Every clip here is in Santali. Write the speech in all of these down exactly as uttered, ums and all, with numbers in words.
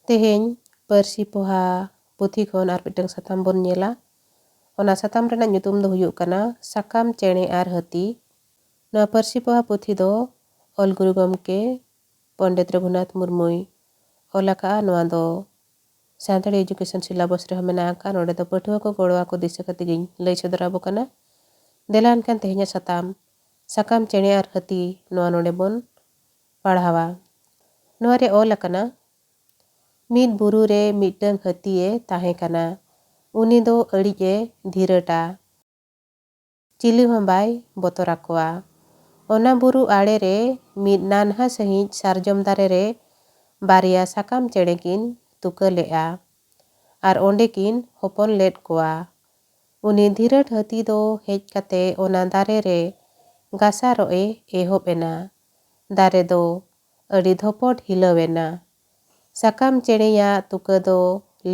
ᱛᱮᱦᱮᱧ ᱯᱟᱹᱨᱥᱤ ᱯᱚᱦᱟ ᱯᱩᱛᱷᱤ ᱠᱷᱚᱱ ᱟᱨ ᱢᱤᱫᱴᱟᱝ ᱥᱟᱛᱟᱢ ᱵᱚᱱ ᱧᱮᱞᱟ᱾ ᱚᱱᱟ ᱥᱟᱛᱟᱢ ᱨᱮᱱᱟᱜ ᱧᱩᱛᱩᱢ ᱫᱚ ᱦᱩᱭᱩᱜ ᱠᱟᱱᱟ ᱥᱟᱠᱟᱢ ᱪᱮᱬᱮ ᱟᱨ ᱦᱟᱹᱛᱤ᱾ ᱱᱚᱣᱟ ᱯᱟᱹᱨᱥᱤ ᱯᱚᱦᱟ ᱯᱩᱛᱷᱤ ᱫᱚ ᱚᱞ ᱜᱩᱨᱩ ᱜᱚᱢᱠᱮ ᱯᱚᱱᱰᱤᱛ ᱨᱚᱜᱷᱩᱱᱟᱛᱷ ᱢᱩᱨᱢᱩᱭ ᱚᱞ ᱟᱠᱟᱫᱼᱟ᱾ ᱱᱚᱣᱟ ᱫᱚ ᱥᱟᱱᱛᱟᱲᱤ education syllabus ᱨᱮᱦᱚᱸ ᱢᱮᱱᱟᱜ ᱟᱠᱟᱫ᱾ ᱱᱚᱰᱮ ᱫᱚ ᱯᱟᱹᱴᱷᱩᱣᱟᱹ ᱠᱚ ᱜᱚᱲᱚ ᱟᱠᱚ ᱫᱤᱥᱟᱹ ᱠᱟᱛᱮ ᱜᱤᱧ ᱞᱟᱹᱭ ᱥᱚᱫᱚᱨ ᱟᱵᱚ ᱠᱟᱱᱟ᱾ ᱫᱮᱞᱟ ᱮᱱᱠᱷᱟᱱ ᱛᱮᱦᱮᱧᱟᱜ ᱥᱟᱛᱟᱢ ᱥᱟᱠᱟᱢ ᱪᱮᱬᱮ ᱟᱨ ᱦᱟᱹᱛᱤ ᱱᱚᱣᱟ ᱱᱚᱰᱮ ᱵᱚᱱ ᱯᱟᱲᱦᱟᱣᱟ᱾ ᱱᱚᱣᱟ ᱨᱮ ᱚᱞ ᱟᱠᱟᱱᱟ, ᱢᱤᱫ ᱵᱩᱨᱩ ᱨᱮ ᱢᱤᱫᱴᱟᱹᱝ ᱦᱟᱹᱛᱤᱭᱮ ᱛᱟᱦᱮᱸ ᱠᱟᱱᱟ᱾ ᱩᱱᱤ ᱫᱚ ᱟᱹᱰᱤᱡ ᱮ ᱫᱷᱤᱨᱟᱹᱴᱟ᱾ ᱪᱤᱞᱤ ᱦᱚᱸ ᱵᱟᱭ ᱵᱚᱛᱚᱨ ᱟᱠᱚᱣᱟ᱾ ᱚᱱᱟ ᱵᱩᱨᱩ ᱟᱲᱮ ᱨᱮ ᱢᱤᱫ ᱱᱟᱱᱦᱟ ᱥᱟᱺᱦᱤᱡ ᱥᱟᱨᱡᱚᱢ ᱫᱟᱨᱮ ᱨᱮ ᱵᱟᱨᱭᱟ ᱥᱟᱠᱟᱢ ᱪᱮᱬᱮ ᱠᱤᱱ ᱛᱩᱠᱟᱹ ᱞᱮᱫᱼᱟ ᱟᱨ ᱚᱸᱰᱮ ᱠᱤᱱ ᱦᱚᱯᱚᱱ ᱞᱮᱫ ᱠᱚᱣᱟ᱾ ᱩᱱᱤ ᱫᱷᱤᱨᱟᱹᱴ ᱦᱟᱹᱛᱤ ᱫᱚ ᱦᱮᱡ ᱠᱟᱛᱮ ᱚᱱᱟ ᱫᱟᱨᱮ ᱨᱮ ᱜᱟᱥᱟᱨᱚᱜ ᱮ ᱮᱦᱚᱵ ᱮᱱᱟ᱾ ᱫᱟᱨᱮ ᱫᱚ ᱟᱹᱰᱤ ᱫᱷᱚᱯᱚᱴ ᱦᱤᱞᱟᱹᱣ ᱮᱱᱟ᱾ ᱥᱟᱠᱟᱢ ᱪᱮᱬᱮᱭᱟᱜ ᱛᱩᱠᱟᱹ ᱫᱚ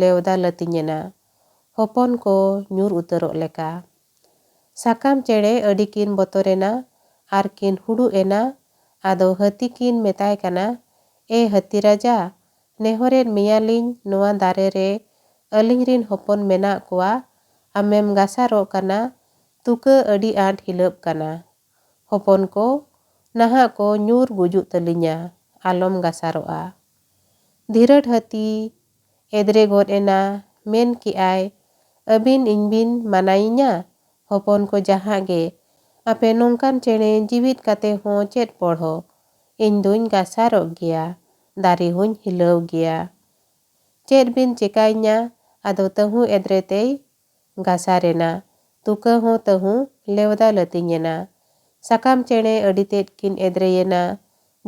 ᱞᱮᱣᱫᱟ ᱞᱟᱹᱛᱤᱧ ᱮᱱᱟ, ᱦᱚᱯᱚᱱ ᱠᱚ ᱧᱩᱨ ᱩᱛᱟᱹᱨᱚᱜ ᱞᱮᱠᱟ᱾ ᱥᱟᱠᱟᱢ ᱪᱮᱬᱮ ᱟᱹᱰᱤ ᱠᱤᱱ ᱵᱚᱛᱚᱨ ᱮᱱᱟ ᱟᱨ ᱠᱤᱱ ᱦᱩᱰᱩᱜ ᱮᱱᱟ᱾ ᱟᱫᱚ ᱦᱟᱹᱛᱤ ᱠᱤᱱ ᱢᱮᱛᱟᱭ ᱠᱟᱱᱟ, ᱮ ᱦᱟᱹᱛᱤ ᱨᱟᱡᱟ, ᱱᱮᱦᱚᱨᱮᱫ ᱢᱮᱭᱟᱞᱤᱧ, ᱱᱚᱣᱟ ᱫᱟᱨᱮ ᱨᱮ ᱟᱹᱞᱤᱧ ᱨᱤᱱ ᱦᱚᱯᱚᱱ ᱢᱮᱱᱟᱜ ᱠᱚᱣᱟ, ᱟᱢᱮᱢ ᱜᱟᱥᱟᱨᱚᱜ ᱠᱟᱱᱟ, ᱛᱩᱠᱟᱹ ᱟᱹᱰᱤ ᱟᱸᱴ ᱦᱤᱞᱟᱹᱜ ᱠᱟᱱᱟ᱾ ᱦᱚᱯᱚᱱ ᱠᱚ ᱱᱟᱦᱟᱜ ᱠᱚ ᱧᱩᱨ ᱜᱩᱡᱩᱜ ᱛᱟᱹᱞᱤᱧᱟ, ᱟᱞᱚᱢ ᱜᱟᱥᱟᱨᱚᱜᱼᱟ᱾ ᱫᱷᱤᱨᱟᱹᱴ ᱦᱟᱹᱛᱤ ᱮᱫᱽᱨᱮ ᱜᱚᱫ ᱮᱱᱟ, ᱢᱮᱱ ᱠᱮᱜᱼᱟᱭ, ᱟᱹᱵᱤᱱ ᱤᱧ ᱵᱤᱱ ᱢᱟᱱᱟᱭᱤᱧᱟ? ᱦᱚᱯᱚᱱ ᱠᱚ ᱡᱟᱦᱟᱸ ᱜᱮ, ᱟᱯᱮ ᱱᱚᱝᱠᱟᱱ ᱪᱮᱬᱮ ᱡᱤᱣᱤᱫ ᱠᱟᱛᱮ ᱦᱚᱸ ᱪᱮᱫ ᱯᱚᱲᱦᱚ? ᱤᱧ ᱫᱩᱧ ᱜᱟᱥᱟᱨᱚᱜ ᱜᱮᱭᱟ, ᱫᱟᱨᱮ ᱦᱚᱸᱧ ᱦᱤᱞᱟᱹᱣ ᱜᱮᱭᱟ᱾ ᱪᱮᱫ ᱵᱤᱱ ᱪᱮᱠᱟᱭᱤᱧᱟ? ᱟᱫᱚ ᱛᱟᱹᱦᱩ ᱮᱫᱽᱨᱮ ᱛᱮᱭ ᱜᱟᱥᱟᱨ ᱮᱱᱟ᱾ ᱛᱩᱠᱟᱹ ᱦᱚᱸ ᱛᱟᱹᱦᱩ ᱞᱮᱣᱫᱟ ᱞᱟᱹᱛᱤᱧ ᱮᱱᱟ᱾ ᱥᱟᱠᱟᱢ ᱪᱮᱬᱮ ᱟᱹᱰᱤ ᱛᱮᱫ ᱠᱤᱱ ᱮᱫᱽᱨᱮᱭᱮᱱᱟ᱾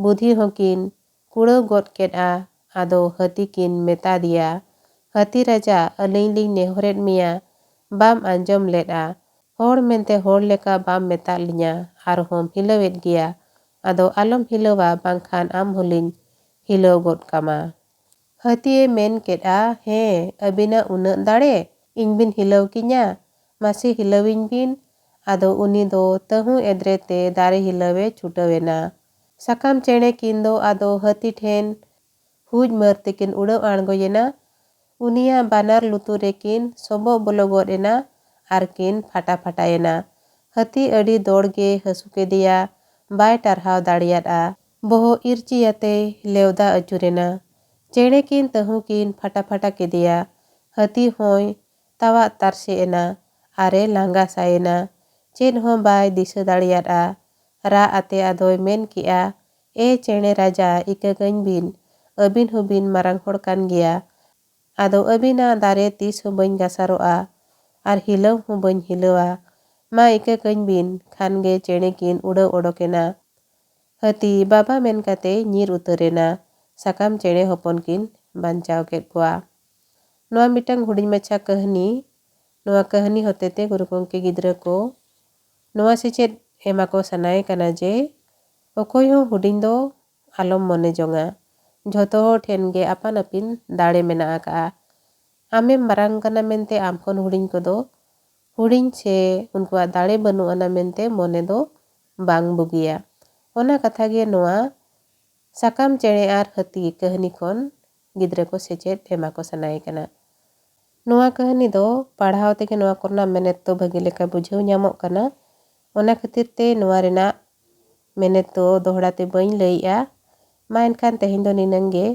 ᱵᱩᱫᱷᱤ ᱦᱚᱸᱠᱤᱱ ᱠᱩᱲᱟᱹᱣ ᱜᱚᱫ ᱠᱮᱫᱼᱟ᱾ ᱟᱫᱚ ᱦᱟᱹᱛᱤ ᱠᱤᱱ ᱢᱮᱛᱟ ᱫᱮᱭᱟ, ᱦᱟᱹᱛᱤ ᱨᱟᱡᱟ, ᱟᱹᱞᱤᱧ ᱞᱤᱧ ᱱᱮᱦᱚᱨᱮᱫ ᱢᱮᱭᱟ, ᱵᱟᱢ ᱟᱸᱡᱚᱢ ᱞᱮᱫᱼᱟ᱾ ᱦᱚᱲ ᱢᱮᱱᱛᱮ ᱦᱚᱲ ᱞᱮᱠᱟ ᱵᱟᱢ ᱢᱮᱛᱟᱫ ᱞᱤᱧᱟ, ᱟᱨᱦᱚᱸᱢ ᱦᱤᱞᱟᱹᱣᱮᱫ ᱜᱮᱭᱟ᱾ ᱟᱫᱚ ᱟᱞᱚᱢ ᱦᱤᱞᱟᱹᱣᱟ, ᱵᱟᱝᱠᱷᱟᱱ ᱟᱢ ᱦᱚᱸᱞᱤᱧ ᱦᱤᱞᱟᱹᱣ ᱜᱚᱫ ᱠᱟᱢᱟ᱾ ᱦᱟᱹᱛᱤᱭᱮ ᱢᱮᱱ ᱠᱮᱫᱼᱟ, ᱦᱮᱸ, ᱟᱹᱵᱤᱱᱟᱜ ᱩᱱᱟᱹᱜ ᱫᱟᱲᱮ, ᱤᱧ ᱵᱤᱱ ᱦᱤᱞᱟᱹᱣ ᱠᱤᱧᱟ? ᱢᱟᱥᱮ ᱦᱤᱞᱟᱹᱣᱤᱧ ᱵᱤᱱ᱾ ᱟᱫᱚ ᱩᱱᱤ ᱫᱚ ᱛᱟᱹᱦᱩ ᱮᱫᱽᱨᱮ ᱛᱮ ᱫᱟᱨᱮ ᱦᱤᱞᱟᱹᱣᱮ ᱪᱷᱩᱴᱟᱹᱣ ᱮᱱᱟ᱾ ᱥᱟᱠᱟᱢ ᱪᱮᱬᱮ ᱠᱤᱱ ᱫᱚ ᱟᱫᱚ ᱦᱟᱹᱛᱤ ᱴᱷᱮᱱ ᱠᱩᱡ ᱢᱟᱹᱨ ᱛᱮᱠᱤᱱ ᱩᱰᱟᱹᱣ ᱟᱬᱜᱚᱭᱮᱱᱟ᱾ ᱩᱱᱤᱭᱟᱜ ᱵᱟᱱᱟᱨ ᱞᱩᱛᱩᱨ ᱨᱮᱠᱤᱱ ᱥᱚᱵᱚᱜ ᱵᱚᱞᱚ ᱜᱚᱫ ᱮᱱᱟ ᱟᱨ ᱠᱤᱱ ᱯᱷᱟᱴᱟ ᱯᱷᱟᱴᱟᱭᱮᱱᱟ᱾ ᱦᱟᱹᱛᱤ ᱟᱹᱰᱤ ᱫᱚᱲ ᱜᱮ ᱦᱟᱹᱥᱩ ᱠᱮᱫᱮᱭᱟ, ᱵᱟᱭ ᱴᱟᱨᱦᱟᱣ ᱫᱟᱲᱮᱭᱟᱫᱼᱟ᱾ ᱵᱚᱦᱚᱜ ᱤᱨᱪᱤᱭᱟᱛᱮᱭ ᱞᱮᱣᱫᱟ ᱟᱹᱪᱩᱨᱮᱱᱟ᱾ ᱪᱮᱬᱮ ᱠᱤᱱ ᱛᱟᱹᱦᱩ ᱠᱤᱱ ᱯᱷᱟᱴᱟ ᱯᱷᱟᱴᱟ ᱠᱮᱫᱮᱭᱟ᱾ ᱦᱟᱹᱛᱤ ᱦᱚᱸᱭ ᱛᱟᱣᱟᱜ ᱛᱟᱨᱥᱮ ᱮᱱᱟ ᱟᱨᱮ ᱞᱟᱸᱜᱟ ᱥᱟᱭᱮᱱᱟ᱾ ᱪᱮᱫ ᱦᱚᱸ ᱵᱟᱭ ᱫᱤᱥᱟᱹ ᱫᱟᱲᱮᱭᱟᱫᱼᱟ᱾ ᱨᱟᱜ ᱟᱛᱮ ᱟᱫᱚᱭ ᱢᱮᱱ ᱠᱮᱜᱼᱟ, "ᱮ ᱪᱮᱬᱮ ᱨᱟᱡᱟ, ᱤᱠᱟᱹ ᱠᱟᱹᱧ ᱵᱤᱱ, ᱟᱹᱵᱤᱱ ᱦᱚᱸᱵᱤᱱ ᱢᱟᱨᱟᱝ ᱦᱚᱲ ᱠᱟᱱ ᱜᱮᱭᱟ᱾ ᱟᱫᱚ ᱟᱹᱵᱤᱱᱟᱜ ᱫᱟᱨᱮ ᱛᱤᱥ ᱦᱚᱸ ᱵᱟᱹᱧ ᱜᱟᱥᱟᱨᱚᱜᱼᱟ ᱟᱨ ᱦᱤᱞᱟᱹᱣ ᱦᱚᱸ ᱵᱟᱹᱧ ᱦᱤᱞᱟᱹᱣᱟ᱾ ᱢᱟ ᱤᱠᱟᱹ ᱠᱟᱹᱧ ᱵᱤᱱ", ᱠᱷᱟᱱ ᱜᱮ ᱪᱮᱬᱮ ᱠᱤᱱ ᱩᱰᱟᱹᱣ ᱚᱰᱚᱠᱮᱱᱟ᱾ ᱦᱟᱹᱛᱤ ᱵᱟᱵᱟ ᱢᱮᱱ ᱠᱟᱛᱮ ᱧᱤᱨ ᱩᱛᱟᱹᱨᱮᱱᱟ᱾ ᱥᱟᱠᱟᱢ ᱪᱮᱬᱮ ᱦᱚᱯᱚᱱ ᱠᱤᱱ ᱵᱟᱧᱪᱟᱣ ᱠᱮᱫ ᱠᱚᱣᱟ᱾ ᱱᱚᱣᱟ ᱢᱤᱫᱴᱟᱝ ᱦᱩᱰᱤᱧ ᱢᱟᱪᱷᱟ ᱠᱟᱹᱦᱱᱤ᱾ ᱱᱚᱣᱟ ᱠᱟᱹᱦᱱᱤ ᱦᱚᱛᱮᱛᱮ ᱜᱩᱨᱩ ᱜᱚᱢᱠᱮ ᱜᱤᱫᱽᱨᱟᱹ ᱠᱚ ᱱᱚᱣᱟ ᱥᱮᱪᱮᱫ ᱮᱢᱟ ᱠᱚ ᱥᱟᱱᱟᱭᱮ ᱠᱟᱱᱟ ᱡᱮ ᱚᱠᱚᱭ ᱦᱚᱸ ᱦᱩᱰᱤᱧ ᱫᱚ ᱟᱞᱚᱢ ᱢᱚᱱᱮ ᱡᱚᱝᱟ᱾ ᱡᱷᱚᱛᱚ ᱦᱚᱲ ᱴᱷᱮᱱ ᱜᱮ ᱟᱯᱟᱱ ᱟᱹᱯᱤᱱ ᱫᱟᱲᱮ ᱢᱮᱱᱟᱜ ᱟᱠᱟᱜᱼᱟ᱾ ᱟᱢᱮᱢ ᱢᱟᱨᱟᱝ ᱠᱟᱱᱟ ᱢᱮᱱᱛᱮ ᱟᱢ ᱠᱷᱚᱱ ᱦᱩᱰᱤᱧ ᱠᱚᱫᱚ ᱦᱩᱰᱤᱧ ᱥᱮ ᱩᱱᱠᱩᱣᱟᱜ ᱫᱟᱲᱮ ᱵᱟᱹᱱᱩᱜ ᱟᱱᱟ ᱢᱮᱱᱛᱮ ᱢᱚᱱᱮ ᱫᱚ ᱵᱟᱝ ᱵᱩᱜᱤᱭᱟ᱾ ᱚᱱᱟ ᱠᱟᱛᱷᱟ ᱜᱮ ᱱᱚᱣᱟ ᱥᱟᱠᱟᱢ ᱪᱮᱬᱮ ᱟᱨ ᱦᱟᱹᱛᱤ ᱠᱟᱹᱦᱱᱤ ᱠᱷᱚᱱ ᱜᱤᱫᱽᱨᱟᱹ ᱠᱚ ᱥᱮᱪᱮᱫ ᱮᱢᱟ ᱠᱚ ᱥᱟᱱᱟᱭᱮ ᱠᱟᱱᱟ᱾ ᱱᱚᱣᱟ ᱠᱟᱹᱦᱱᱤ ᱫᱚ ᱯᱟᱲᱦᱟᱣ ᱛᱮᱜᱮ ᱱᱚᱣᱟ ᱠᱚᱨᱮᱱᱟᱜ ᱢᱮᱱᱮᱛ ᱫᱚ ᱵᱷᱟᱹᱜᱤ ᱞᱮᱠᱟ ᱵᱩᱡᱷᱟᱹᱣ ᱧᱟᱢᱚᱜ ᱠᱟᱱᱟ᱾ ᱚᱱᱟ ᱠᱷᱟᱹᱛᱤᱨ ᱛᱮ ᱱᱚᱣᱟ ᱨᱮᱱᱟᱜ ᱢᱮᱱᱮᱛ ᱫᱚ ᱫᱚᱦᱲᱟ ᱛᱮ ᱵᱟᱹᱧ ᱞᱟᱹᱭᱮᱜᱼᱟ᱾ ᱢᱟ ᱮᱱᱠᱷᱟᱱ ᱛᱮᱦᱮᱧ ᱫᱚ ᱱᱤᱱᱟᱹᱝ ᱜᱮ᱾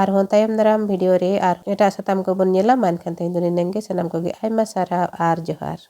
ᱟᱨᱦᱚᱸ ᱛᱟᱭᱚᱢ ᱫᱟᱨᱟᱢ ᱵᱷᱤᱰᱤᱭᱳ ᱨᱮ ᱟᱨ ᱮᱴᱟᱜ ᱥᱟᱛᱟᱢ ᱠᱚᱵᱚᱱ ᱧᱮᱞᱟ᱾ ᱢᱟ ᱮᱱᱠᱷᱟᱱ ᱛᱮᱦᱮᱧ ᱫᱚ ᱱᱤᱱᱟᱹᱝ ᱜᱮ᱾ ᱥᱟᱱᱟᱢ ᱠᱚᱜᱮ ᱟᱭᱢᱟ ᱥᱟᱨᱦᱟᱣ ᱟᱨ ᱡᱚᱦᱟᱨ᱾